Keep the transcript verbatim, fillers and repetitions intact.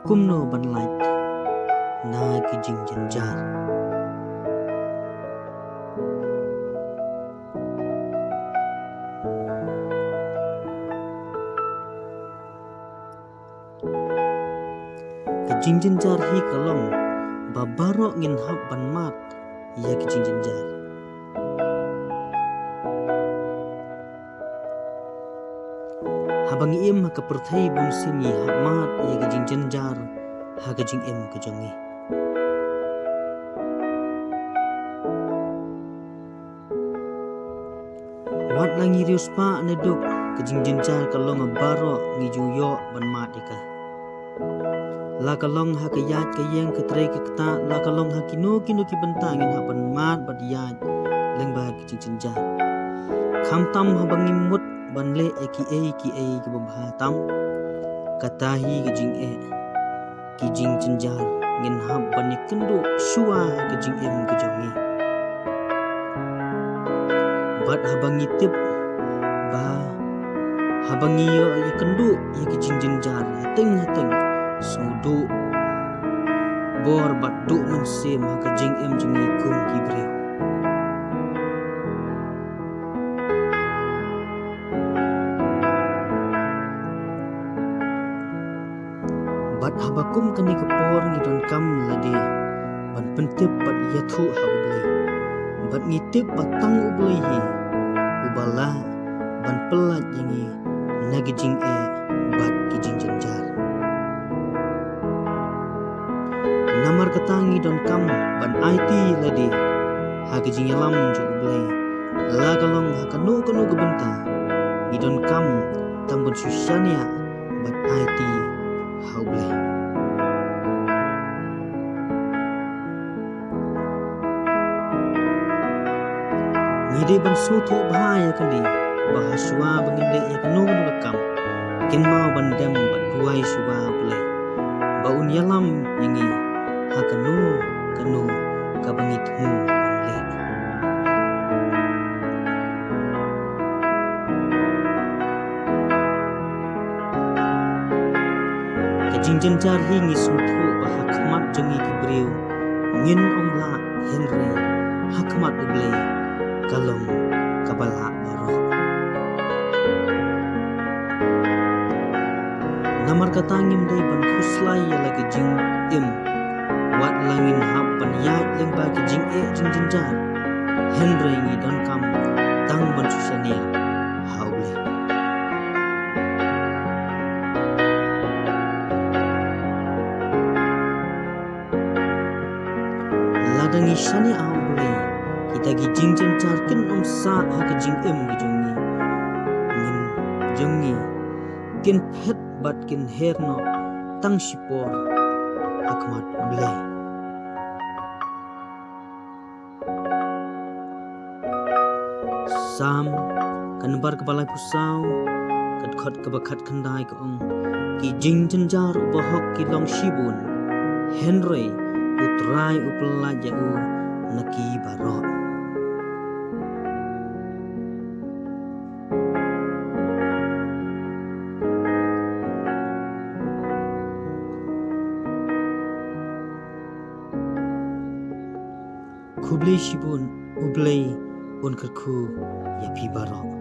Kumno ban lait na ki jingjynjar? Ka jingjynjar hi ka long ba baroh ngin hap ban mad ïa ki jingjynjar. Haba ngi im ha ka pyrthei bunsien ngi hap mad ïa ki jingjynjar ha ka jingim ka jong ngi. Wat la ngi riewspah ne duk, ka jingjynjar ka long ha baroh ngi ju ïoh ban mad ïa ka. La ka long ha ka ïaid ka ïeng, ka trei ka ktah, la ka long ha kino kino ki bynta ngin hap ban mad bad ïaid lyngba ki jingjynjar. Khamtam haba ngi mut ban leh ïa kiei kiei kiba bha tam, kata hi ka jingeh. Ki jingjynjar ngin hap ban ïakynduh shuwa ha ka jingim ka jong ngi. Bad haba ngi tip ba haba ngi ïoh ïakynduh ïa ki jingjynjar hateng hateng, sngewduh bor bad duh mynsiem ha ka jingim jong ngi kum ki briew. Bad haba kum kane ka por ngi donkam lade ban pyntip bad ïathuh ha U Blei. Bad ngi tip ba tang U Blei hi uba lah ban pyllait ïa ngi na ki jingeh bad ki jingjynjar. Namar kata ngi donkam ban aiti lade ha ka jingïalam jong U Blei. La ka long ha kano kano ka bynta, ngi donkam tang ban shu shaniah bad aiti ha U Blei. Ngi dei ban sngewthuh bha ïa kane, ba hashwa ba ngin leh ïa kano kano ka kam, kynmaw ban dem bad duwai shuwa U Blei ba un ïalam ïa ngi ha kano kano kaba ngi thmu ban leh. Ka jingjynjar hi ngi sngewthuh ba ha khmat jong ngi ki briew ngin ym lah, hynrei ha khmat U Blei ka long kaba lah baroh. Namar kata ngim dei ban khuslai ïa la ka jingim, wat la ngin hap ban ïaid lyngba ki jingeh jingjynjar, hynrei ngi donkam tang ban shu shaniah ha U Blei. Lada ngi shaniah ha U Blei, kita ki jingjynjar kin ym sah ha ka jingim ka jong ngi. Ngin, jong ngi kin phet bad kin her noh tang shipor ha khmat U Blei. Salm ka number kaba laiphew saw, ka dkhot kaba khatkhyndai ka ong: Ki jingjynjar u bahok ki long shibun, hynrei U Trai u pyllait ïa u na ki baroh. Khublei shibun, U Blei un kyrkhu ïa phi baroh.